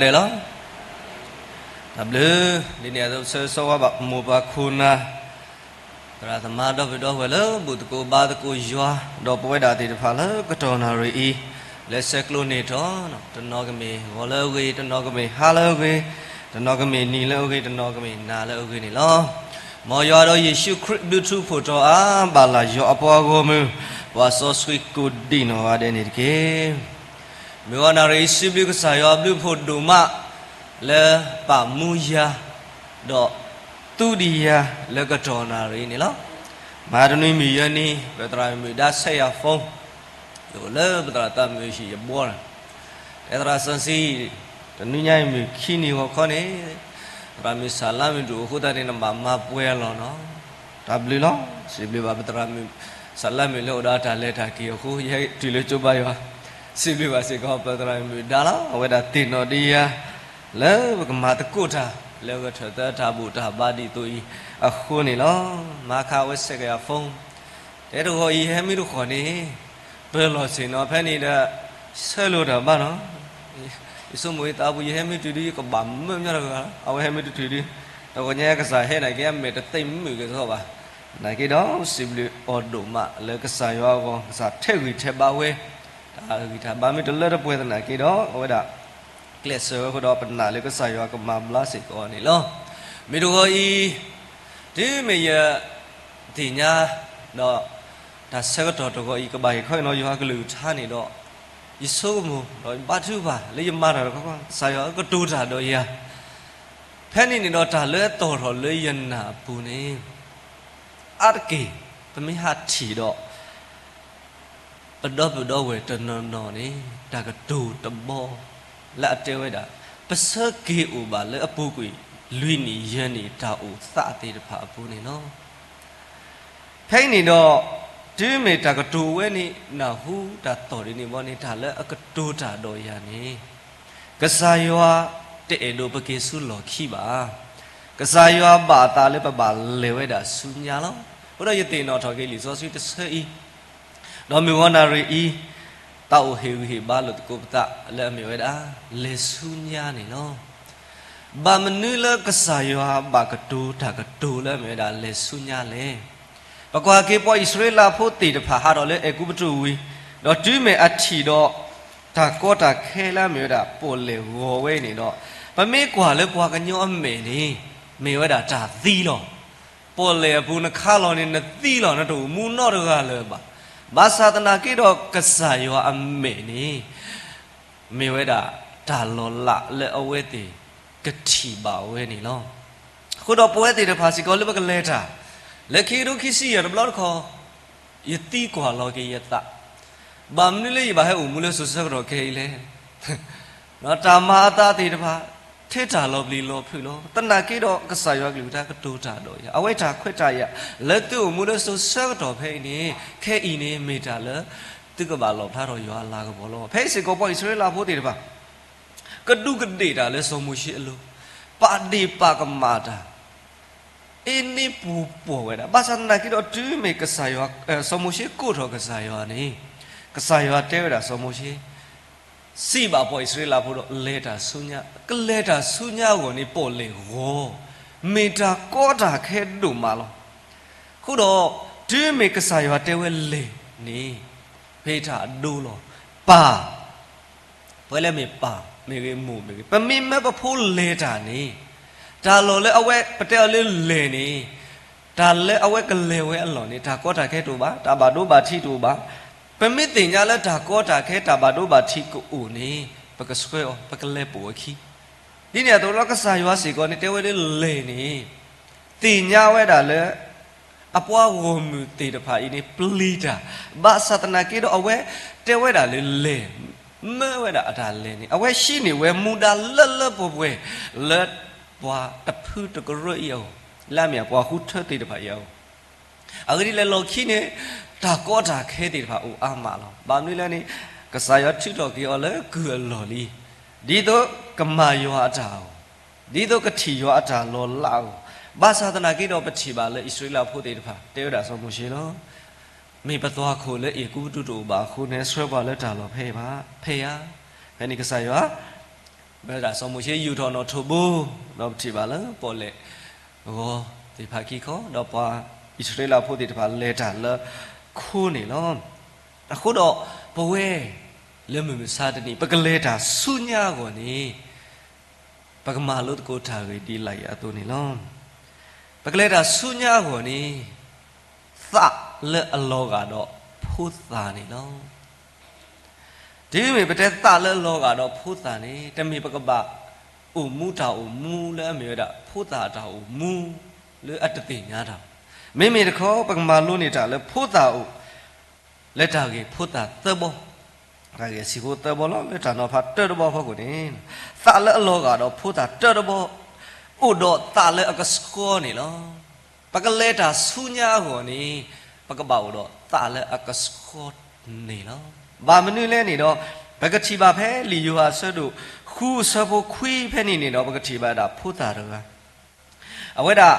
လၢလီၤ. တၢ်ဘျုး, ဒ်န့ၣ်အသိး ဆၢဂ့ၤဆၢဝါဘၣ်မိၢ်ပၢ်ခိၣ်နၢ်, သရၣ်သမါ ဒီပုၢ်ဒီဝဲၢ်လၢဘူၣ်သကိးဘါသကိးယွၤ, ဒီးပဝဲဒၣ်သ့ၣ်တဖၣ်လၢကတီၢ်နၣ်ရံၣ်အံၤ, လၢဆဲးကျိးန့ၢ်ထီၣ်, တနီၤကမ့ၢ်ဂီၤလၢအဂ့ၤ, တနီၤကမ့ၢ်ဟါလၢအဂ့ၤ, တနီၤကမ့ၢ်နံၤလၢအဂ့ၤ, တနီၤကမ့ၢ်နၤလၢအဂ့ၤန့ၣ်လီၤ. မ်ယွၤဒီးယ့ၣ်ၡူးခရံာ်ဘျုးထူးဖှိၣ်ထီၣ်အါဘၣ်လၢ်ယွၤအပှၤဂီၢ်မုၢ်, ပှၤစီဆှံကိးဒံးနီၢ်ဂၤဒဲးန့ၣ်တက့ၢ်. မုၢ်ဂီၤနၣ်ရံၣ်အံၤ စံးဘျုးကစၢ်ယွၤဘျုးဖှိၣ်ဒိၣ်မး လၢပာ်မူယၤ, ဒီးသူဒံးယၤလၢကတီၢ်နၣ်ရံၣ်န့ၣ်လီၤ. မဟါတနွံမုၢ်ယဲၢ်နံၤ ပသရၣ်မုၣ်ဒါဆဲးယၤ phone, ယအိၣ်လၢပသရၣ်သးမုၣ်ဟံၣ်ယဘှီ, တဲသရၣ်စီဆှံ, တနွံညါအံၤမုၢ်ခံနံၤဂီၤခီန့ၣ်, သရၣ်မုၣ်စၢ်လါမုၢ်ဒိၣ်အဃိသတးန့ၣ် နဘၣ်မၤပှဲၤအလီၢ်နီၤ. တၢ်ဘျုးလီၤ. စံးဘျုးဘၣ်ပသရၣ်မုၣ်စၢ်လါမုၣ်လၢအိၣ်ဒီးတၢ်လဲၤတၢ်က့ၤအဃိ ယဟဲတုၤလၢကၠိဘါယွၤ, စံးဘျုးဘၣ်စ့ၢ်ကီးပသရၣ်မုၣ်ဒါလီၤ. အဝဲဒၣ်သ့ၣ်နီၣ်ဒံးယၤ လၢပကမၤသကိးတၢ် လၢဂဲၤထၢၣ်သၢတၢ်ဘူၣ်တၢ်ဘါဒ်သိးအံၤအဃိန့ၣ်လီၤ. မၤခါအဝဲဆဲးကယၤ phone, တဲတဂီၤအံၤ ယဟဲမုၢ်တဃီၤန့ၣ်, ပၢၤလီၢ်ဆ့ၣ်နီၤ ဖဲန့ၣ်ဒီး ဆၢလိာ်တၢ်ဘၣ်နီၤ. ယဆိကမိၣ်ယသးပူၤ ယဟဲမုၢ်တုၤဒု ယကဘၣ်မၢမညီတဂၤ, အဝဲဟဲမုၢ်တတုၤဒု, တဂီၤညါကစၢ်ဟဲန့ၣ်က့ အမဲာ်တသ့ၣ်မုာ်က့ၤသီဘၣ်. သနာ်က့ဒီး စံးဘျုးအီၤဒိၣ်မးလၢကစၢ်ယွၤအဂီၢ် ကစၢ်ထဲးဂံၢ်ထဲးဘါဝဲ, တၢ်ဂံၢ်တၢ်ဘါမ့ၢ်တလၢတပှဲၤသနာ်က့ဒီး အဝဲဒၣ် ကျဲးစၢးဝဲအဃိဒီး ပနာ်လၢကစၢ်ယွၤကမၤဘျါစ့ၢ်ကီးန့ၣ်လီၤ. မ့ၢ်တဂီၤအံၤ, တုၤမ့ၢ်ယသ့ၣ်ညါဒီး တၢ်ဆၢကတီၢ်တဂီၤအံၤ ကဘၣ်ဟ့ၣ်ခီဟ့ၣ်နီၤယွၤကလုၢ်ကထါန့ၣ်ဒီး, ယဆိကမိၣ်ဒီးယဘါထုကဖၣ်လၢယမၤတၢ်တခီခီ ကစၢ်ယွၤကတိၤတၢ်ဒီးယၤ, ဖဲန့ၣ်န့ၣ်ဒီး တၢ်လၢအတီၣ်ထီၣ်လၢယနၢ်အပူၤန့ၣ်, အါတက့ၢ် ပမ့ၢ်ဟးထံၣ်ဒီး ပဒီပုၢ်ဒီဝဲၢ်တနီၤနီၤန့ၣ် တၢ်ကတိၤတဘီ လၢအတဲဝဲဒၣ်, ပဆၢက့ၤအိၣ်ဘၣ်လၢအပူၤကွံာ်လွံၢ်နံၣ်ယဲၢ်နံၣ်တၢ်အိၣ်သးသ့ၣ်တဖၣ်အပူၤန့ၣ်လီၤ. ဖဲအံၤန့ၣ်ဒီး, တုၤမ့ၢ်တၢ်ကတိၤဝဲန့ၣ် နၢ်ဟူတၢ်သီၣ်ဒ်န့ၣ်ဘီန့ၣ် တၢ်လၢအကတိၤတၢ်ဒီးယၤန့ၣ်, ကစၢ်ယွၤတအဲၣ်ဒိးပက့ၤဆူလီၢ်ခံဘၣ်. ကစၢ်ယွၤဘၣ်အသးလၢပဘၣ်လဲၤဝဲဒၣ်ဆူညါလီၤ. အဃိဒီးယသ့ၣ်နီၣ်ထီၣ်က့ၤလံာ်စီဆှံတဆၢအံၤ, ဒီးမုၢ်ဂီၤနၣ်ရံၣ်အံၤ, တၢ်အိၣ်ဟ့ၣ်ဂံၢ်ဟ့ၣ်ဘါလိာ်သကိးပသးလၢအမ့ၢ်ဝဲဒၣ် လဲၤဆူညါန့ၣ်လီၤ. ဘၣ်မနုၤလၢကစၢ်ယွၤဘၣ်ကတိၤတၢ်ကတိၤလၢအမ့ၢ်ဝဲဒၣ်လဲၤဆူညါလဲၣ်. ပကွၢ်က့ၤပှၤအံၣ်စရ့လးဖိသ့ၣ်တဖၣ်ဟးထီၣ်လၢအဲၤကူပတူၤဝံၤ, ဒီးတုၤမ့ၢ်အထံၣ်ဒီး တၢ်ကီတၢ်ခဲလၢအမ့ၢ်ဝဲဒၣ်ပီၣ်လဲၣ်ဂီၤဝဲအံၤန့ၣ်ဒီး, ပမ့ၢ်ကွၢ်လၢပှၤကညီအမဲာ်န့ၣ်, မ့ၢ်ဝဲဒၣ်တၢ်သံလီၤ. ပီၣ်လဲၣ်အပူၤနခါလီၤန့ၣ် နသံလီၤ နတအိၣ်မူနီတဂၤလၢၤဘၣ်. ဘၣ်ဆၣ်သနာ်က့ဒီးကစၢ်ယွၤအမဲာ်န့ၣ် မ့ၢ်ဝဲဒၣ်တၢ်လီၤလးလၢအဝဲသ့ၣ်ကထံၣ်ဘၣ်ဝဲန့ၣ်လီၤ. အဃိဒီးပဝဲသ့ၣ်တဖၣ်စ့ၢ်ကီးလၢပကလဲၤတၢ်, လၢခံကထိခံဆံယဲၢ်တဘျီတခီ, ယသံကွၢ်လီၤက့ၤယသး, ဘၣ်မနုၤလၢယဘၣ်ဟဲအိၣ်မူလၢစိၤဆၢကတီၢ်ခဲအံၤလဲၣ်. တၢ်မၤအသးသ့ၣ်တဖၣ် ထဲတၢ်လီၤပျံၤလီၤဖုးလီၤ. သနာ်က့ဒီးကစၢ်ယွၤကလုၢ်ကထါကတိၤတၢ်ဒီးယၤ, အဝဲတၢ်ခွဲးတၢ်ယာ် လၢသုအိၣ်မူလၢစိၤဆၢကတီၢ်ဖဲအံၤန့ၣ်, ခဲအံၤန့ၣ်မ့ၢ်တၢ်လၢ သုကဘၣ်လီၣ်ဖျါထီၣ်ယွၤအလၤကပီၤလီၤ. ဖဲအံၤစ့ၢ်ကီးပှၤအံၣ်စရ့လးဖိသ့ၣ်တဖၣ် ကဒူးကဒ့ၣ်တၢ်လၢစီၤမိၤၡ့အလိၤ, ပာ်ဒ့ၣ်ပာ်ကမၣ်တၢ်, အ့န့ပူၤပိာ်ဝဲဒၣ်. ဘၣ်ဆၣ်သနာ်က့ဒီးတုၤမ့ၢ်ကစၢ်ယွၤ, စီၤမိၤၡ့ကိးထီၣ်ကစၢ်ယွၤန့ၣ်, ကစၢ်ယွၤတဲဝဲဒၣ်စီၤမိၤၡ့, စံးဘၣ်ပှၤအံၣ်စရ့လးဖိဒီးလဲၤတၢ်ဆူညါ, ကလဲၤတၢ်ဆူညါအဂီၢ်န့ၣ် ပီၣ်လဲၣ်ဂီၤ, မ့ၢ်တၢ်ကီတၢ်ခဲဒိၣ်မးလီၤ. အဃိဒီး, တုၤမ့ၢ်ကစၢ်ယွၤတဲဝဲလဲၤန့ၣ်, ဖဲတၢ်အဒိလီၤ. ပၢ်, ပဝဲလၢမ့ၢ်ပၢ်မ့ၢ်ဂ့ၤ မိၢ်မ့ၢ်ဂ့ၤ, ပမ့ၢ်မၢပဖိလဲၤတၢ်န့ၣ်, တၢ်လီၢ်လၢအဝဲပတဲအီၤလၢလဲၤန့ၣ်, တၢ်လၢအဝဲကလဲၤဝဲအလီၢ်န့ၣ် တၢ်ကီတၢ်ခဲတအိၣ်ဘၣ်, တၢ်ဘၣ်ဒိဘၣ်ထံးတအိၣ်ဘၣ်. ပမ့ၢ်သ့ၣ်ညါလၢတၢ်ကီတၢ်ခဲတၢ်ဘၣ်ဒိဘၣ်ထံးကအိၣ်န့ၣ်, ပကဆှၢအီၤ ပကလဲၤပိာ်အခံ ဒ်န့ၣ်အသိးလီၤ. ကစၢ်ယွၤစ့ၢ်ကီးန့ၣ် တဲဝဲလၢလဲၤန့ၣ်, သ့ၣ်ညါဝဲဒၣ်လၢ အပှၤဂီၢ်မုၢ်သ့ၣ်တဖၣ်အံၤန့ၣ် ပျံၤတၢ်, ဘၣ်ဆၣ်သနာ်က့ဒီးအဝဲတဲဝဲဒၣ်လၢလဲၤ, မၢဝဲဒၣ်အတၢ်လဲၤန့ၣ် အဝဲဟံးန့ၢ်ဝဲမူဒါလၢလၢပှဲၤပှဲၤ လၢပှၤတဖုတကရၢအံၤအဂီၢ်, လၢအမ့ၢ်ပှၤဃုထၢသ့ၣ်တဖၣ်အံၤအဂီၢ် အဂ့ၢ်ဒ်လဲၣ်လီၢ်ခံန့ၣ်, တၢ်ကီတၢ်ခဲသ့ၣ်တဖၣ်အိၣ်အါမးလီၤ. ဘၣ်မနုၤလဲၣ်န့ၣ်, ကစၢ်ယွၤထုးထီၣ်က့ၤအီၤလၢကုၢ်အလီၢ်လံ, ဒ်သိးကမၤယွၤအတၢ်အဂီၢ်, ဒ်သိးကထံၣ်ယွၤအတၢ်လီၤလးအဂီၢ်, ဘၣ်ဆၣ်သနာ်က့ဒီး ပထံၣ်ဘၣ်လၢအံၣ်စရ့လးဖိသ့ၣ်တဖၣ် တဲဝဲဒၣ်စီၤမိၤၡ့လီၤ. မ့ၢ်ပသွၣ်ခိၣ်လၢအ့ၣ်ကူပတူးတအိၣ်ဘၣ်အဃိန့ၣ် ဆှၢပှၤလၢတၢ်လီၢ်ဖဲအံၤဘၣ်, ဖဲယၤ, ဖဲန့ၣ်ကစၢ်ယွၤ ဝဲဒၣ်စီၤမိၤၡ့ယူာ်ထီၣ်နီၣ်ထိးဘိ, ဒီးပထံၣ်ဘၣ်လၢပီၣ်လဲၣ်ဂီၤသ့ၣ်တဖၣ်ခံခီ, ဒီးပှၤအံၣ်စရ့လးဖိသ့ၣ်တဖၣ်လဲၤတၢ်လၢခိန့ၣ်လီၤ. အဃိဒီးပဝဲလၢမုၢ်မဆါတနံၤ ပကလဲၤတၢ်ဆူညါအဂီၢ်န့ၣ် ပကမၤလိသကိးတၢ်ဂ့ၢ်ဒ်လာ်အံၤအသိးန့ၣ်လီၤ. ပကလဲၤတၢ်ဆူညါအဂီၢ်န့ၣ် သးလၢအလီၤဂာ်ဒီးဖိသၣ်န့ၣ်လီၤ. တုၤမ့ၢ်ပတဲသးလၢအလီၤဂာ်ဒီးဖိသၣ်န့ၣ် တမ့ၢ်ပကဘၣ်အိၣ်မူတၢ်အိၣ်မူလၢအမ့ၢ်ဝဲဒၣ်ဖိသၣ်အတၢ်အိၣ်မူလၢအတသ့ၣ်ညါတၢ်ဘၣ်. မ့မ့ၢ်တခီ ပကမၤလိန့ၢ်တၢ်လၢဖိသၣ်အအိၣ် လၢတၢ်ဂ့ၢ်ဖိသၣ်သၢဘီ, တၢ်ဂ့ၢ်အဆံးဖိသၢဘီလီၤ. လၢတၢ်နီၤဖးတၢတဘီအဖီခိၣ်န့ၣ်, သးလၢအလီၤဂာ်ဒီးဖိသၣ်တၢတဘီ အိၣ်ဒီးသးလၢအကဆှီန့ၣ်လီၤ. ပကလဲၤတၢ်ဆူညါအဂီၢ်န့ၣ် ပကဘၣ်အိၣ်ဒီးသးလၢအကဆှီန့ၣ်လီၤ. ဘၣ်မနုၤလဲၣ်န့ၣ်ဒီး ပကထံၣ်ဘၣ်ဖဲလံာ်ယိၤဟၣ်အဆၢဒိၣ်ဃုအဆၢဖိခွံဖဲန့ၣ်န့ၣ်ဒီး ပကထံၣ်ဘၣ်ဒၣ်ဖိသၣ်တဂၤ အဝဲဒၣ်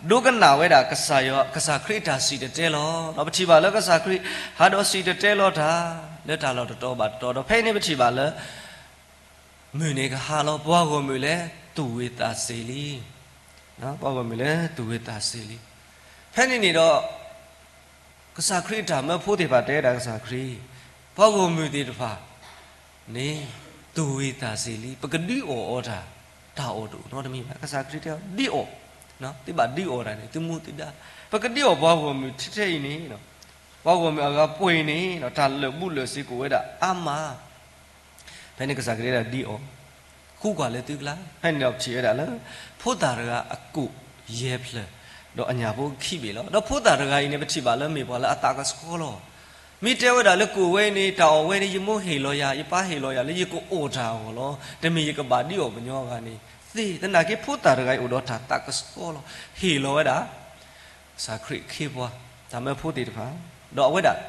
ဒိကနၣ်ဝဲဒၣ်ကစၢ်ယွၤ ကစၢ်ခရံာ်အတၢ်စံၣ်တဲၤတဲလီၤ. ဒီးပထံၣ်ဘၣ်လၢကစၢ်ခရံာ် ဟးဒီးစံၣ်တဲၤတဲလီၤတၢ် လၢတၢ်လီၢ်တတီၤဘၣ်တတီၤ ဒီးဖဲအံၤန့ၣ်ပထံၣ်ဘၣ်လၢ မုၢ်န့ၣ်ကဟါလီၤ ပှၤဂီၢ်မုၢ်လဲၤသူၣ်ဝံၤသးစ့ၤလံ. ပှၤဂီၢ်မုၢ်လဲၤသူၣ်ဝံၤသးစ့ၤလံ. ဖဲန့ၣ်န့ၣ်ဒီး ကစၢ်ခရံာ်အတၢ်မၢဖိသ့ၣ်တဖၣ်တဲဝဲဒၣ်ကစၢ်ခရံာ်, ပှၤဂီၢ်မုၢ်သ့ၣ်တဖၣ်န့ၣ် သူၣ်ဝံၤသးစ့ၤလံ, ပကဒုးအီၣ်အီၤတၢ် တၢ်အီၣ်တအိၣ်နီတမံၤဘၣ်. ကစၢ်ခရံာ်တဲအီၤ ဒုးအီၣ်, သုဘၣ်ဒုးအီၣ်တၢ်န့ၣ် သုမူသုဒါ, ပကဒုးအီၣ်ပှၤဂီၢ်မုၢ်ထဲထဲအံၤန့ၣ် ပှၤဂီၢ်မုၢ်အဂၤပှဲၤအံၤန့ၣ် တၢ်လၢာ်ဘူၣ်လၢာ်စ့ၤကအိၣ်ဝဲဒၣ်အါမး. ဖဲန့ၣ်ကစၢ်ခရံာ်ဒၣ်ဒုးအီၣ်, ဃုကွၢ်လၢသုကျါ. ဖဲန့ၣ်ဒီးပထံၣ်ဝဲဒၣ်လၢ ဖိသၣ်တဂၤအကိၣ်ယဲၢ်ဖျၢၣ်, ဒီးအညၣ်ဖိခံဘ့ၣ်လီၤ. ဒီးဖိသၣ်တဂၤအံၤန့ၣ် ပထံၣ်ဘၣ်လၢမ့ၢ်ပှၤလၢအသးကဆှီလီၤ. မ့ၢ်တဲဝဲဒၣ်လၢကိၣ်ဝဲအံၤန့ၣ် တၢ်အီၣ်ဝဲန့ၣ် ယမိၢ်ဟ့ၣ်လီၤယၤ, ယပၢ်ဟ့ၣ်လီၤယၤလၢယကအိၣ်တၢ်အဂီၢ်လီၤ. တမ့ၢ်ယကဘၣ်ဒုးအီၣ်ပှၤကညီအဂၤန့ၣ်သ့. သနာ်က့ဖိသၣ်တဂၤအံၤအိၣ်ဒီးတၢ်သးကဆှီလီၤ. ဟ့ၣ်လီၤဝဲဒၣ် ကစၢ်ခရံာ်အခ့အပှၤ တၢ်မၢဖိသ့ၣ်တဖၣ်, ဒီးအဝဲဒၣ်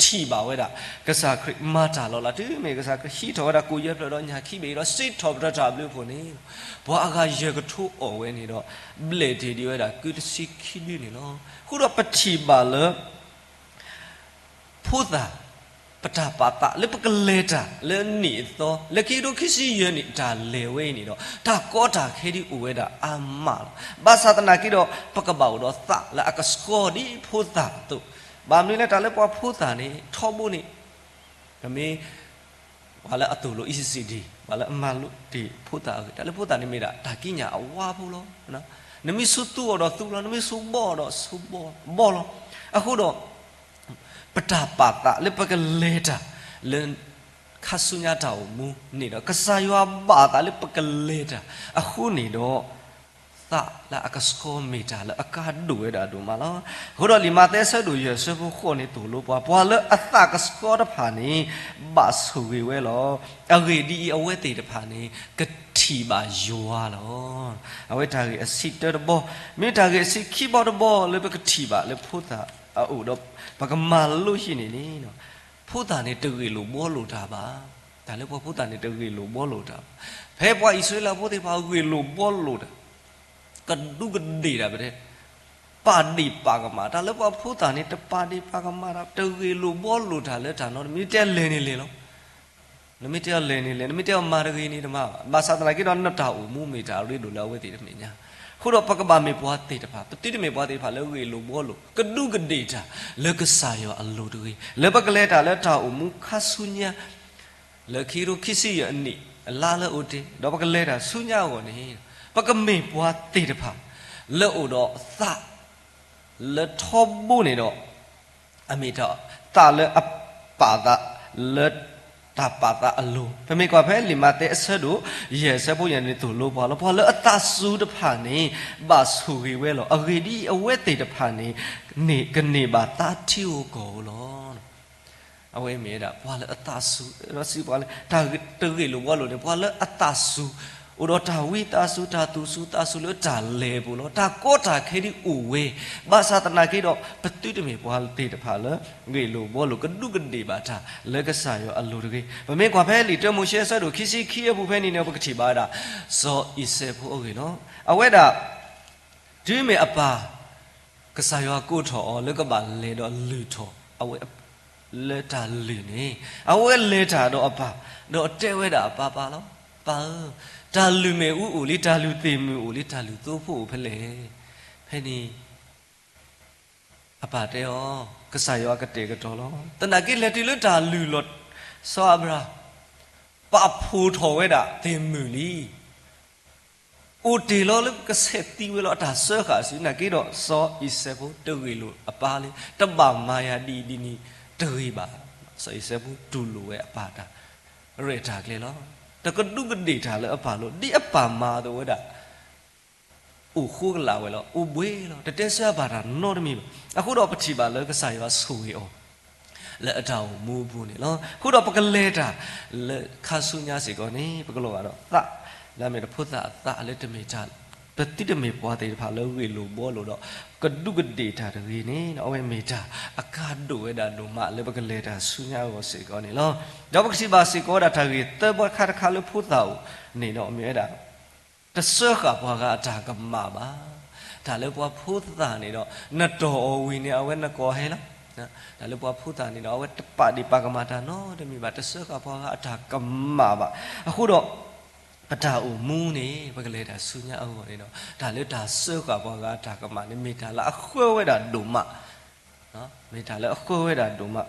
ထံၣ်ဘၣ်ဝဲဒၣ် ကစၢ်ခရံာ်မၤတၢ်လီၤလး. တုၤမ့ၢ်ကစၢ်ခရံာ်ဟံးထီၣ်ဝဲဒၣ်ကိၣ်ယဲၢ်ဖျၢၣ်ဒီးညၣ်ခံဘ့ၣ်ဒီး စံးထီၣ်ပတြၢၤတၢ်အဘျုးအဖှိၣ်န့ၣ်, ပှၤအဂၤယဲၢ်ကထိအီၣ်ဝဲန့ၣ်ဒီး ဘျဲၣ်တ့ၢ်ဒံးဝဲဒၣ်ကုတဆံခံဒုန့ၣ်လီၤ. အဃိဒီးပထံၣ်ဘၣ်လၢ ဖိသၣ် ပတၢ်ပာ်သးလၢပကလဲၤတၢ်လၢအနံၣ်အသီ လၢခံကထိခံဆံယဲၢ်နံၣ်တၢ်လဲၤဝဲအံၤန့ၣ်ဒီး တၢ်ကီတၢ်ခဲဒ်အိၣ်ဝဲဒၣ်အါမးလီၤ. ဘၣ်ဆၣ်သနာ်က့ဒီး ပကဘၣ်အိၣ်ဒီးသးလၢအကဆှီဒ်ဖိသၣ်အသိး, ဘၣ်မနုၤလၢတၢ်လၢပှၤဖိသၣ်န့ၣ် ထီဘိန့ၣ် ပမ့ၢ် ပှၤလၢအသိၣ်လိ E C C D, ပှၤလၢအမၤလိတ့ၢ်ဖိသၣ်အဂ့ၢ်, တၢ်လၢဖိသၣ်န့ၣ်မ့ၢ်ဒၣ် တၢ်ကံးညာ်အဝါဖိလီၤ. နမ့ၢ်ဆိသူအီၤဒီးသူလီၤ, နမ့ၢ်ဆိဘီအီၤဒီးဆိဘီလီၤ. အဃိဒီး ပတၢ်ပာ်သးလၢပကလဲၤတၢ်လၢ ခါဆူညါတၢ်အိၣ်မူန့ၣ်ဒီး ကစၢ်ယွၤဘၣ်အသးလၢပကလဲၤတၢ်အဃိန့ၣ်ဒီး သးလၢအကဆှီမ့ၢ်တၢ်လၢအကါဒိၣ်ဝဲဒၣ်ဒိၣ်မးလီၤ. အဃိဒီးလံာ်မးသဲအဆၢဒိၣ်ယဲၢ်အဆၢဖိဃိးန့ၣ်သိၣ်လိပှၤ, ပှၤလၢအသးကဆှီတဖၣ်န့ၣ် ဘၣ်ဆိၣ်ဂ့ၤဝဲလီၤ. အဂ့ၢ်ဒ်အံၤ, အဝဲသ့ၣ်တဖၣ်န့ၣ် ကထံၣ်ဘၣ်ယွၤလီၤ. အဝဲတၢ်ဂ့ၢ်အဆံးတၢတဘီ, မ့ၢ်တၢ်ဂ့ၢ်အဆံးခံဘီတဘီလၢပကထံၣ်ဘၣ်လၢဖိသၣ်အအိၣ်ဒီး ပကမၤလိဟံၣ်န့ၣ်န့ၣ် ဖိသၣ်န့ၣ်တဂ့ၢ်လိာ်ဘှီလိာ်တၢ်ဘၣ်. တၢ်လၢပှၤဖိသၣ်န့ၣ်တဂ့ၢ်လိာ်ဘှီလိာ်တၢ်ဘၣ်. ဖဲပှၤအံၣ်စရ့လးဖိသ့ၣ်တဖၣ်ဂ့ၢ်လိာ်ဘှီလိာ်တၢ် ကဒူးကဒ့ၣ်တၢ်ပတဲ ပာ်ဒ့ၣ်ပာ်ကမၣ်တၢ်, လၢပှၤဖိသၣ်န့ၣ် တပာ်ဒ့ၣ်ပာ်ကမၣ်တၢ်, တဂ့ၢ်လိာ်ဘှီလိာ်တၢ်လၢတၢ်နီတမံၤ, မ့ၢ်တဲလဲၤန့ၣ်လဲၤလီၤ. နမ့ၢ်တဲအီၤလဲၤန့ၣ်လဲၤ, နမ့ၢ်တဲအီၤမၤတဂ့ၤန့ၣ်တမၤဘၣ်. ဘၣ်ဆၣ်သနာ်က့ဒီး နတၢ်အိၣ်မူမ့ၢ်တၢ်ရ့ဒိၣ်လၢအဝဲသ့ၣ်တမဲာ်ညါ. အဃိဒီးပကဘၣ်မ့ၢ်ပှၤသ့ၣ်တဖၣ်, ပသုတမ့ၢ်ပှၤသ့ၣ်တဖၣ်လၢဂ့ၢ်လိာ်ဘှီလိာ်, ကဒူးကဒ့ၣ်တၢ်လၢကစၢ်ယွၤအလိၤတဂ့ၤ, လၢပကလဲၤတၢ်လၢတၢ်အိၣ်မူခါဆူညါ လၢခံကထိခံဆံယဲၢ်အနံၣ်အလါလၢအအိၣ်တ့ၢ်, ဒီးပကလဲၤတၢ်ဆူညါအဂီၢ်န့ၣ်, ပကမ့ၢ်ပှၤသ့ၣ်တဖၣ် လၢအိၣ်ဒီးသး လၢထီဘိန့ၣ်ဒီး အမ့ၢ်တၢ်သးလၢအပာ်သး လၢတၢ်ပာ်သးအလိၤ, ပမ့ၢ်ကွၢ်ဖဲလံာ်မးသဲအဆၢဒိၣ်ယဲၢ်အဆၢဖိယဲၢ်န့ၣ်သိၣ်လိပှၤလီၤ. ပှၤလၢအသးစူၤတဖၣ်န့ၣ် ဘၣ်ဆိၣ်ဂ့ၤဝဲလီၤ. အဂ့ၢ်ဒ်အံၤ, အဝဲသ့ၣ်တဖၣ်န့ၣ် န့ၣ်ကန့ၢ်ဘၣ်သးထံဧိၤကီၢ်ဧိၤလီၤ. အဝဲမ့ၢ်ဝဲဒၣ် ပှၤလၢအသးစူၤ, ဒီးစံးပှၤလၢ တၢ်တဂ့ၢ်လိာ်ဘှီလိာ်န့ၣ် ပှၤလၢအသးစူၤ, အိၣ်ဒီးတၢ်ဝံသးစူၤ, တၢ်သူၣ်စူၤသးစူၤလၢတၢ်လဲၤအပူၤလီၤ. တၢ်ကီတၢ်ခဲဒ်အိၣ်ဝဲ, ဘၣ်ဆၣ်သနာ်က့ဒီး ပသုတမ့ၢ်ပှၤသ့ၣ်တဖၣ်လၢ ဂ့ၢ်လိာ်ဘှီလိာ် ကဒူးကဒ့ၣ်ဘၣ်တၢ် လၢကစၢ်ယွၤအလိၤတဂ့ၤ. ပမ့ၢ်ကွၢ်ဖဲလံာ်တၢမိၤၡ့အဆၢဒိၣ်ခံဆံခံအပူၤဖဲန့ၣ်န့ၣ် ပကထံၣ်ဘၣ်ဝဲဒၣ် စီၤအံၤစဲးဖိအဂ့ၢ်လီၤ. အဝဲဒၣ် တုၤမ့ၢ်အပၢ် ကစၢ်ယွၤကိးထီၣ်အီၤလၢကဘၣ်လဲၤဒီးလုၢ်ထီၣ်အဝဲ လၢတၢ်လုၢ်န့ၣ်, အဝဲလဲၤတၢ်ဒီးအပၢ်, ဒီးတဲဝဲဒၣ်အပၢ်ပၢ်လီၤ. ပၢ်ဧၢ, တၢ်လုၢ်မ့ၣ်အူအိၣ်လံ, တၢ်လုၢ်သ့ၣ်မုၢ်အိၣ်လံ, တၢ်လုၢ်သိဖိအိၣ်ဖဲလဲၣ်. ဖဲန့ၣ် အပၢ်တဲအီၤ, ကစၢ်ယွၤကတဲာ်ကတီၤလီၤ. သနာ်က့လဲၤတုၤလၢတၢ်လုၢ်လီၤ, စီၤအၤဘြၤဟၣ် ပာ်ဖှိၣ်ထီၣ်ဝဲဒၣ်သ့ၣ်မုၢ်လံ. အိၣ်တ့ၢ်လီၤလၢကဆဲးသံဝဲလီၤ. အတၢ်စၢဃာ်အစု, သနာ်က့ဒီး စီၤအံၤစဲးဖိတဂ့ၢ်လိာ်အပၢ်လၢ တဘၣ်မၤယၤဒ်အံၤဒ်န့ၣ်တဂ့ၤဘၣ်. စီၤအံၤစဲးဖိတူၢ်လိာ်ဝဲအပၢ်တၢ်ရဲၣ်တၢ်ကျဲၤလီၤ. တကဒူးကဒ့ၣ်တၢ်လၢအပၢ်လိၤ, ဒ်အပၢ်မၤအသိးဝဲဒၣ် အိၣ်ဃိကလာ်ဝဲလီၤ, အိၣ်ဘှ့လီၤ, တတဲဆၢအပၢ်တၢ်နီတမံၤဘၣ်. အဃိဒီးပထံၣ်ဘၣ်လၢကစၢ်ယွၤဆိၣ်ဂ့ၤအီၤ လၢအတၢ်အိၣ်မူအပူၤန့ၣ်လီၤ. အဃိဒီးပကလဲၤတၢ်လၢခါဆူညါစ့ၢ်ကီးန့ၣ် ပကလီၤဂာ်ဒီးသး, လၢအမ့ၢ်တဖိသၣ်အသးလၢတမ့ၢ်တၢ်, ပသုတမ့ၢ်ပှၤသ့ၣ်တဖၣ်လၢဂ့ၢ်လိာ်ဘှီလိာ်ဒီး ကဒူးကဒ့ၣ်တၢ်တဂ့ၤန့ၣ် အဝဲမ့ၢ်တၢ်အကါဒိၣ်ဝဲဒၣ်ဒိၣ်မးလၢပကလဲၤတၢ်ဆူညါအဂီၢ်စ့ၢ်ကီးန့ၣ်လီၤ. ဒီးပကထံၣ်ဘၣ်စ့ၢ်ကီးဝဲဒၣ်တၢ်ဂ့ၢ်သၢဘီခါတခါလၢဖိသၣ်အိၣ်န့ၣ်ဒီး မ့ၢ်ဝဲဒၣ် တစၢဃာ်ပှၤဂၤအတၢ်ကမၣ်ဘၣ်. တၢ်လၢပှၤဖိသၣ်န့ၣ်ဒီး နတီၢ်အီၤဝံၤန့ၣ် အဝဲနကိးဟဲလီၤ. တၢ်လၢပှၤဖိသၣ်န့ၣ်ဒီး အဝဲတပာ်ဒ့ၣ်ပာ်ကမၣ်တၢ်နီတမံၤဘၣ်, တစၢဃာ်ပှၤဂၤအတၢ်ကမၣ်ဘၣ်. အဃိဒီး ပတၢ်အိၣ်မူန့ၣ် ပကလဲၤတၢ်ဆူညါအဂီၢ်န့ၣ်ဒီး တၢ်လၢတၢ်စၢဃာ်ပှၤဂၤအတၢ်ကမၣ်န့ၣ် မ့ၢ်တၢ်လၢအဃၢဝဲဒၣ်ဒိၣ်မး မ့ၢ်တၢ်လၢအဃၢဝဲဒၣ်ဒိၣ်မး.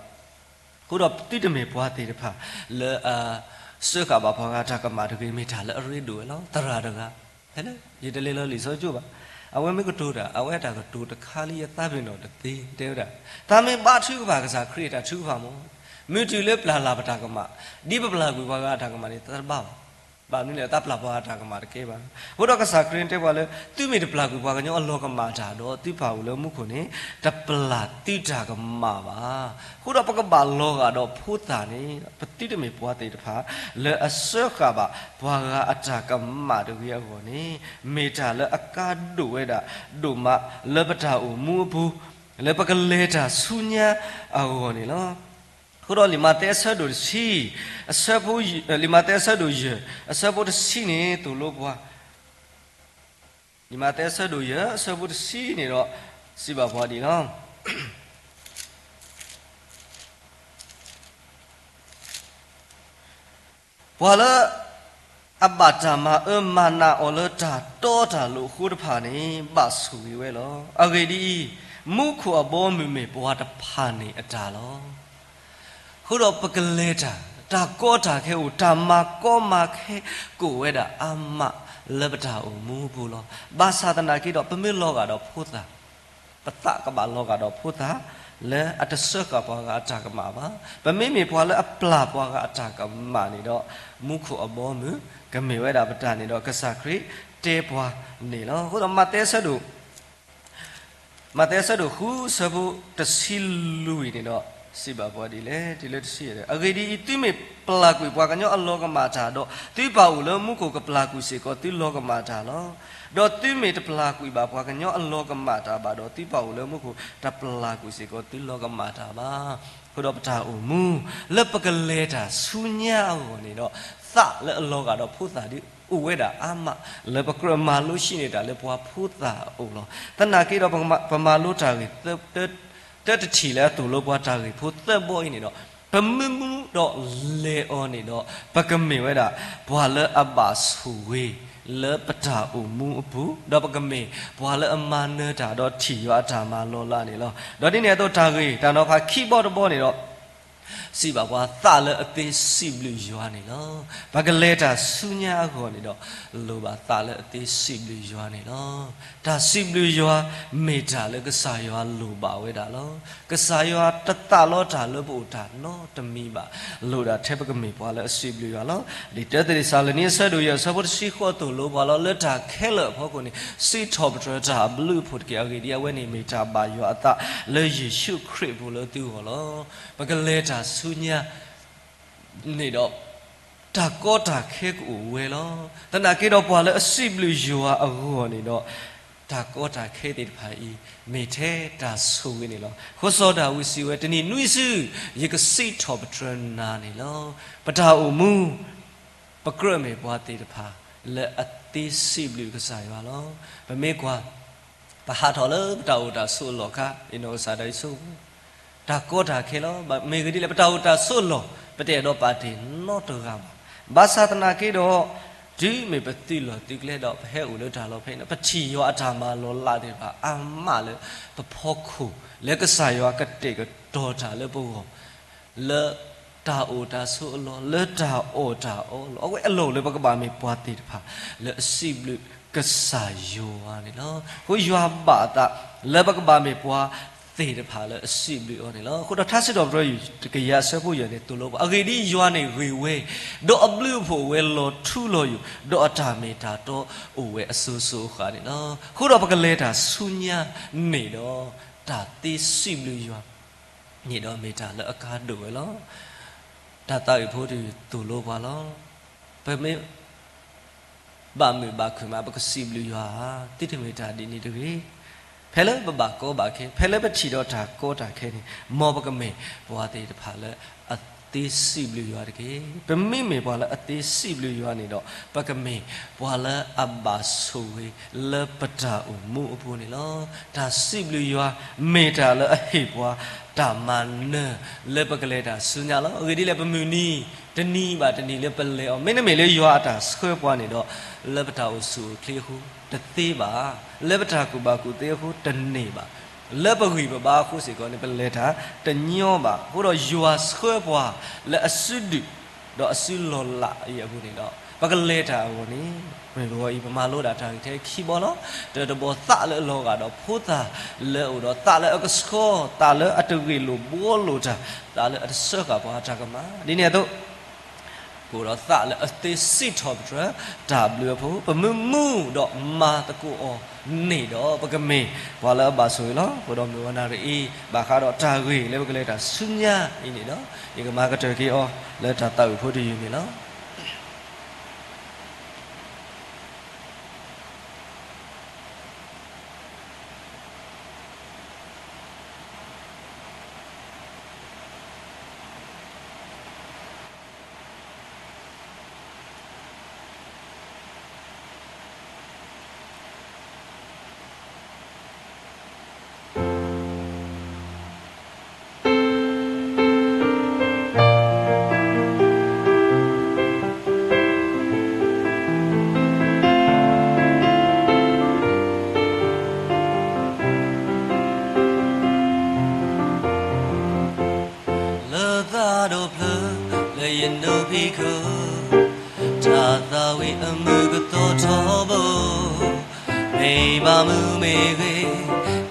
အဃိဒီးသုတမ့ၢ်ပှၤသ့ၣ်တဖၣ်လၢ အစၢဃာ်ဘၣ်ပှၤဂၤအတၢ်ကမၣ်တဂ့ၤ, မ့ၢ်တၢ်လၢအရ့ဒိၣ်ဝဲလီၤ. သရၣ်တဂၤ ဖဲလၢ ယတလဲၤလၢလံာ်စီဆှံကၠိဘၣ်, အဝဲမ့ၢ်ကတိၤတၢ် အဝဲအတၢ်ကတိၤတခါလၢယသးပ့ၤနီၣ်တသ့ တဲဝဲဒၣ်, တၢ်မ့ၢ်ဘါထုကဖၣ်ကစၢ်ခရံာ်အတၢ်ထုကဖၣ်မး, မုၢ်တုၤလၢပျၢ်လၢ်ပတၢ်ကမၣ်, ဒ်ပပျၢ်ကွံာ်ပှၤဂၤအတၢ်ကမၣ်န့ၣ် တၢ်တဘၣ်ဘၣ်. ဘၣ်မနုၤလဲၣ်, တၢ်ပျၢ်ပှၤဂၤအတၢ်ကမၣ်တကဲဘၣ်. အဃိဒီးကစၢ်ခရံာ်တဲပှၤလၢ သုမ့ၢ်တပျၢ်ကွံာ်ပှၤကညီအလီၤကမၣ်တၢ်ဒီး သုပၢ်အိၣ်လၢမူခိၣ်န့ၣ် တပျၢ်သုတၢ်ကမၣ်ဘၣ်. အဃိဒီးပကဘၣ်လီၤဂာ်ဒီးဖိသၣ်န့ၣ် ပသုတမ့ၢ်ပှၤသ့ၣ်တဖၣ် လၢအစၢဃာ်ဘၣ်ပှၤဂၤအတၢ်ကမၣ်တဂ့ၤအဂီၢ်န့ၣ် မ့ၢ်တၢ်လၢအကါဒိၣ်ဝဲဒၣ်ဒိၣ်မးလၢပတၢ်အိၣ်မူအပူၤ, လၢပကလဲၤတၢ်ဆူညါအဂီၢ်န့ၣ်လီၤ. အဃိဒီးလံာ်မးသဲအဆၢဒိၣ်တဆံ, အဆၢဖိ, လံာ်မးသဲအဆၢဒိၣ်ယဲၢ် အဆၢဖိတဆံန့ၣ် သိၣ်လိပှၤ, လံာ်မးသဲအဆၢဒိၣ်ယဲၢ် အဆၢဖိတဆံန့ၣ်ဒီး စံးဘၣ်ပှၤဒ်အံၤလီၤ. ပှၤလၢ အဘၣ်တၢ်မၤအၢမၤနးအီၤလၢတၢ်တီတၢ်လိၤအဃိတဖၣ်န့ၣ် ဘၣ်ဆိၣ်ဂ့ၤဝဲလီၤ. အဂ့ၢ်ဒ်အံၤ, မူခိၣ်အဘီအမုၢ်မ့ၢ်ပှၤတဖၣ်န့ၣ်အတၢ်လီၤ. အဃိဒီးပကလဲၤတၢ်, တၢ်ကီတၢ်ခဲအိၣ်, တၢ်မၤကီမၤခဲကအိၣ်ဝဲဒၣ်အါမးလၢပတၢ်အိၣ်မူအပူၤလီၤ. ဘၣ်ဆၣ်သနာ်က့ဒီး ပမ့ၢ်လီၤဂာ်ဒီးဖိသၣ် ပသးကဘၣ်လီၤဂာ်ဒီးဖိသၣ် လၢအတစၢဃာ်ပှၤဂၤအတၢ်ကမၣ်ဘၣ်. ပမ့မ့ၢ်ပှၤလၢအပျၢ်ပှၤဂၤအတၢ်ကမၣ်န့ၣ်ဒီး မူခိၣ်အဘီအမုၢ် ကမ့ၢ်ဝဲဒၣ်ပတၢ်န့ၣ်ဒီး ကစၢ်ခရံာ်တဲပှၤန့ၣ်လီၤ. အဃိဒီးမးသဲအဆၢဒိၣ် မးသဲအဆၢဒိၣ်ဃု အဆၢဖိတဆံလွံၢ်န့ၣ်ဒီး စံးဘၣ်ပှၤဒ်လဲၣ်, တုၤလၢတဆံယဲၢ်, အဂ့ၢ်ဒ်အံၤ, သုမ့ၢ်ပျၢ်ကွံာ်ပှၤကညီအလီၤကမၣ်တၢ်ဒီး သုပၢ်အိၣ်လၢမူခိၣ်ကပျၢ်ကွံာ်စ့ၢ်ကီးသုလီၤကမၣ်တၢ်လီၤ. ဒီးသုမ့ၢ်တပျၢ်ကွံာ်ဘၣ်ပှၤကညီအလီၤကမၣ်တၢ်ဘၣ်ဒီး သုပၢ်အိၣ်လၢမူခိၣ်တပျၢ်ကွံာ်စ့ၢ်ကီးသုလီၤကမၣ်တၢ်ဘၣ်. အဃိဒီးပတၢ်အိၣ်မူ လၢပကလဲၤတၢ်ဆူညါအဂီၢ်န့ၣ်ဒီး သးလၢအလီၤဂာ်ဒီးဖိသၣ်ဒ်အိၣ်ဝဲဒၣ်အါမး လၢပကြၢးမၤလိဟံးန့ၢ်တၢ်လၢပှၤဖိသၣ်အအိၣ်လီၤ. သနာ်က့ဒီးပမၤလိတၢ်ဂ့ၢ် တၢတထံၣ်လၢအသိၣ်လိပှၤတၢ်ဂ့ၢ်ဖိသၢဘီအံၤန့ၣ်ဒီး ပမ့ၢ်မူဒီးလဲၤအီၤန့ၣ်ဒီး ပကမ့ၢ်ဝဲဒၣ် ပှၤလၢအဘၣ်ဆိၣ်ဂ့ၤ လၢပတၢ်အိၣ်မူအပူၤ, ဒီးပကမ့ၢ်ပှၤလၢအမၤနၢၤတၢ်ဒီးထံၣ်ယွၤအတၢ်မၤလီၤလးန့ၣ်လီၤ. ဒီးဒ်န့ၣ်အသိးတၢ်ဂ့ၢ်တၢ်နီၤဖးခံဘီတဘီန့ၣ်ဒီး စံးဘၣ်ပှၤသးလၢအသ့စံးဘျုးယွၤန့ၣ်လီၤ. ပကလဲၤတၢ်ဆူညါအဂီၢ်န့ၣ်ဒီး လိၣ်ဘၣ်သးလၢအသ့စံးဘျုးယွၤန့ၣ်လီၤ. တၢ်စံးဘျုးယွၤ မ့ၢ်တၢ်လၢကစၢ်ယွၤလိၣ်ဘၣ်ဝဲဒၣ်လီၤ. ကစၢ်ယွၤတသးလီတၢ်လၢပအိၣ်တၢ်နီတမံၤဘၣ်, လိၣ်ဒၣ်ထဲပကမ့ၢ်ပှၤလၢအစံးဘျုးယွၤလီၤ. လံာ်တၢသ့းစၤလနံအဆၢဒိၣ်ယဲၢ်အဆၢဖိတဆံဃိးသိၣ်လိပှၤလီၤ. လၢတၢ်ခဲလၢာ်အဖီခိၣ်န့ၣ် စံးထီၣ်ပတြၢၤတၢ်အဘျုးအဖှိၣ်တက့ၢ်. အဂ့ၢ်ဒ်အံၤ, အဝဲန့ၣ်မ့ၢ်တၢ်ဘၣ်ယွၤအသးလၢယ့ၣ်ၡူးခရံာ်အပူၤလၢသုဂီၢ်လီၤ. ပကလဲၤတၢ်ဆူညါ န့ၣ်ဒီး တၢ်ကီတၢ်ခဲကအိၣ်ဝဲလီၤ. သနာ်က့ဒီးပှၤလၢအစံးဘျုးယွၤအဂီၢ်န့ၣ်ဒီး တၢ်ကီတၢ်ခဲသ့ၣ်တဖၣ်အံၤ မ့ၢ်ထဲတၢ်ဆိၣ်ဂ့ၤန့ၣ်လီၤ. ဃိစီၤဒၤဝံးစံးဝဲ, တနံၤနွံစု ယကစံးထီၣ်ပတြၢၤနၤန့ၣ်လီၤ. ပတၢ်အိၣ်မူ ပကြၢးမ့ၢ်ပှၤသ့ၣ်တဖၣ် လၢအသ့စံးဘျုးကစၢ်ယွၤလီၤ. ပမ့ၢ်ကွၢ် ပဟးထီၣ်လၢပတၢ်အိၣ်တၢ်ဆိးအလီၢ်အခါ အ့ၣ်နီၢ်ကစၢ်ဒၣ်အံၤဆိ တၢ်ကီတၢ်ခဲလီၤ. မ့ၢ်ဂ့ၢ်ဒ်လဲၣ်, ပတၢ်အိၣ်တၢ်ဆိးအလီၢ် ပတအဲၣ်ဒိးပာ်တ့ၢ်နီတဂၤဘၣ်. ဘၣ်ဆၣ်သနာ်က့ဒီး တုၤမ့ၢ်ပသုးလီၢ်သုးကျဲဒီးပဟဲအိၣ်လၢတၢ်လီၢ်ဖဲအံၤန့ၣ် ပထံၣ်ယွၤအတၢ်မၤလီၤလးသ့ၣ်တဖၣ်အါမးလၢပဖီခိၣ် လၢကစၢ်ယွၤကတဲာ်ကတီၤတၢ်လၢပဂီၢ် လၢတၢ်အိၣ်တၢ်ဆိးအလီၢ် လၢတၢ်အီၣ်တၢ်အီအလီၢ် အဝဲအလီၢ်အိၣ်လၢပကဘၣ်မ့ၢ်ပှၤသ့ၣ်တဖၣ် လၢအစံးဘျုးကစၢ်ယွၤန့ၣ်လီၤ. အဃိယွၤဘၣ်အသးလၢပကဘၣ်မ့ၢ်ပှၤသ့ၣ်တဖၣ်လၢအစံးဘျုးအီၤန့ၣ်လီၤ. အဃိဒီးထါစံးထီၣ်ပတြၢၤ တကယၤအဆၢဖိယဲၢ်န့ၣ် သိၣ်လိပှၤ အဂ့ၢ်ဒ်အံၤ, ယွၤန့ၣ်ဂ့ၤဝဲ, ဒီးအဘျုးအဖှိၣ်ဝဲလီၤထူလီၤယိာ်, ဒီးအတၢ်မ့ၢ်တၢ်တီအိၣ်ဝဲအစိၤစိၤအဃၣ်န့ၣ်လီၤ. အဃိဒီးပကလဲၤတၢ်ဆူညါန့ၣ်ဒီး တၢ်သ့စံးဘျုးယွၤ န့ၣ်ဒီးမ့ၢ်တၢ်လၢအကါဒိၣ်ဝဲလီၤ. တၢ်သးဝံၣ်ဖိတယုၢ်သိၣ်လိပှၤလီၤ. ပမ့ၢ်ဘၣ်မုာ်ဘၣ်ခုၣ်မး ပကစံးဘျုးယွၤဧါ, သုတမ့ၢ်တၢ်ဒ်န့ၣ်တဂ့ၤ. ဖဲလၢပဘၣ်ကီဘၣ်ခဲ, ဖဲလၢပထံၣ်ဒီးတၢ်ကီတၢ်ခဲန့ၣ်, မ်ပကမ့ၢ်ပှၤသ့ၣ်တဖၣ်လၢအသ့စံးဘျုးယွၤတက့ၢ်. ပမ့မ့ၢ်ပှၤလၢအသ့စံးဘျုးယွၤန့ၣ်ဒီး ပကမ့ၢ်ပှၤလၢအဘၣ်ဆိၣ်ဂ့ၤလၢပတၢ်အိၣ်မူအပူၤန့ၣ်လီၤ. တၢ်စံးဘျုးယွၤ မ့ၢ်တၢ်လၢအဟ့ၣ်ပှၤတၢ်မၤနၢၤ လၢပကလဲၤတၢ်ဆူညါလီၤ. အဂ့ၢ်ဒ်လဲၣ်, ပမုၢ်နံၤတနံၤဘၣ်တနံၤလၢပလဲၤအီၤ မ့တမ့ၢ်လၢယွၤအတၢ်ဆှၢပှၤန့ၣ်ဒီး လၢပတၢ်အိၣ်ဆူၣ်အိၣ်ချ့အဃိတသ့ဘၣ်, လၢပတၢ်ကူၣ်ဘၣ်ကူၣ်သ့အဃိတန့ၢ်ဘၣ်, လၢပဂံၢ်ပဘါအဃိစ့ၢ်ကီးန့ၣ် ပလဲၤတၢ်တညီဘၣ်. အဃိဒီးယွၤဆှၢပှၤလၢအစုဒုၣ်ဒီးအစုလီၢ်လးအံၤအပူၤန့ၣ်ဒီး ပကလဲၤတၢ်အဂီၢ်န့ၣ် မ့ၢ်တဂီၤအံၤ ပမၤလိဒၣ်တၢ်ဂ့ၢ်ထဲခံဘီလီၤ. တၢတဘီ သးလၢအလီၤဂာ်ဒီးဖိသၣ်လၢအအိၣ်ဒီး သးလၢအကဆှီ, သးလၢအတဂ့ၢ်လိာ်ဘှီလိာ်တၢ်, သးလၢအတဆှၢဃာ်ပှၤတၢ်ကမၣ် ဒ်န့ၣ်အသိး ပအိၣ်ဒီးသးလၢအသ့စံးထီၣ်ပတြၢၤတၢ်ဘျုးအဖိ, ပမ့ၢ်မူဒီးမၤသကိးအီၤန့ၣ်ဒီး ပကမ့ၢ်ပှၤလၢအဘၣ်ဆိၣ်ဂ့ၤလီၤ. အဃိဒီးမုၢ်ဝါနၣ်ရံၣ်အံၤ ဘၣ်ဃးဒီးတၢ်ဂ့ၢ်လၢပကလဲၤတၢ်ဆူညါအံၤန့ၣ်ဒီး ယကမၤကတၢၢ်က့ၤအီၤလၢတၢ်သးဝံၣ်ဖိတယုၢ်န့ၣ်လီၤ. လၢသးဒီဖျၢၣ်လၢယနိးဖံးခိၣ်, တၢ်သးဝံၣ်အမုာ်ကသီထီဘိ, မ့ၢ်ဘၣ်မုာ်မ့ၢ်ဂ့ၤ,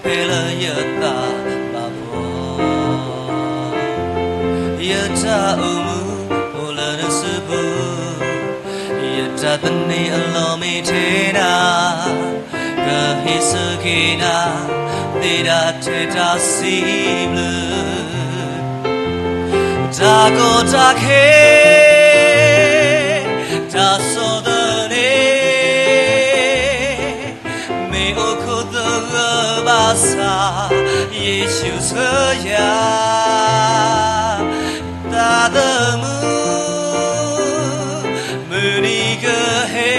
ဖဲလၢယသးဘၣ်ဘီ, ယတၢ်အိၣ်မူအိၣ်လၢနစုပူၤ, ယတၢ်သန့ၤအလီၢ်မ့ၢ်ထဲနၤ, ကဟ့ၣ်ဆၢက့ၤနၤ, သ့ဒၣ်ထဲတၢ်စံးဘျုး တၢ်ကီတၢ်ခဲ, တၢ်ဆီၣ်သနံး, မ့ၢ်အိၣ်ခိးသဂၢၢ်ဘၣ်ဆၣ်, ယ့ၣ်ၡူးဆှၢယၤ, သးသမူ မုၢ်နံၤကဟဲ,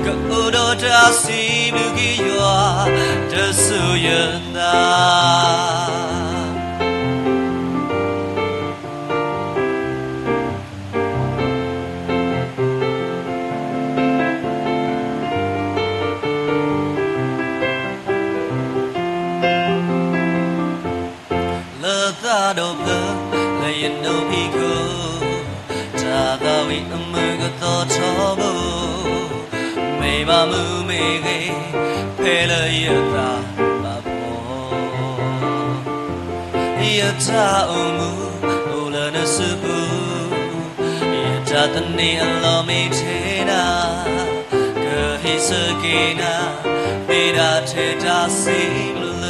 ကအိၣ်ဒီးတၢ်စံးဘျုးက့ၤယွၤ တစိၤယသး လၢသးဒီဖျၢၣ်လၢယနိးဖံးခိၣ်, တၢ်သးဝံၣ်အမုာ်ကသီထီဘိ, မ့ၢ်ဘၣ်မုာ်မ့ၢ်ဂ့ၤ, ဖဲလၢယသးဘၣ်ဘီ, ယတၢ်အိၣ်မူအိၣ်လၢနစုပူၤ, ယတၢ်သန့ၤအလီၢ်မ့ၢ်ထဲနၤ, ကဟ့ၣ်ဆၢက့ၤနၤ, သ့ဒၣ်ထဲတၢ်စံးဘျုး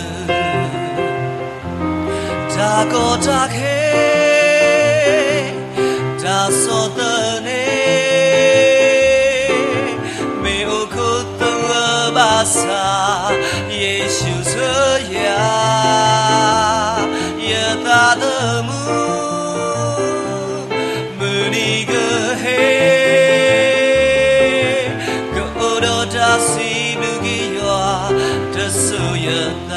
တၢ်ကီတၢ်ခဲ, တၢ်ဆီၣ်သနံး, မ့ၢ်အိၣ်ခိးသဂၢၢ်ဘၣ်ဆၣ်, ယ့ၣ်ၡူးဆှၢယၤ, ယသးသမူ မုၢ်နံၤကဟဲ, ကအိၣ်ဒီးတၢ်စံးဘျုးက့ၤယွၤ တစိၤယသ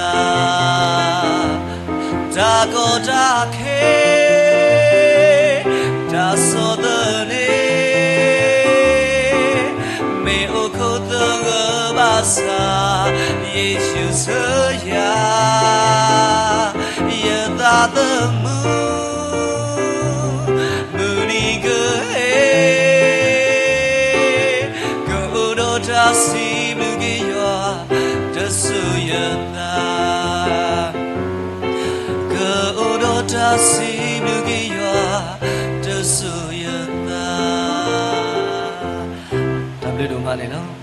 း, တၢ်ကီတၢ်ခဲ, တၢ်ဆီၣ်သနံး စၢ်, ယ့ၣ်ၡူးဆၢယၤ, ယသးသမူ, မုၢ်နံၤကဟဲ, ကအိၣ်ဒီးတၢ်စံးဘျုးက့ၤယွၤ, တစိၤယသး, ကအိၣ်ဒီးတၢ်စံးဘျုးက့ၤယွၤ, တစိၤယသး. တၢ်ဘျုးဒိၣ်မးန့ၣ်လီၤ.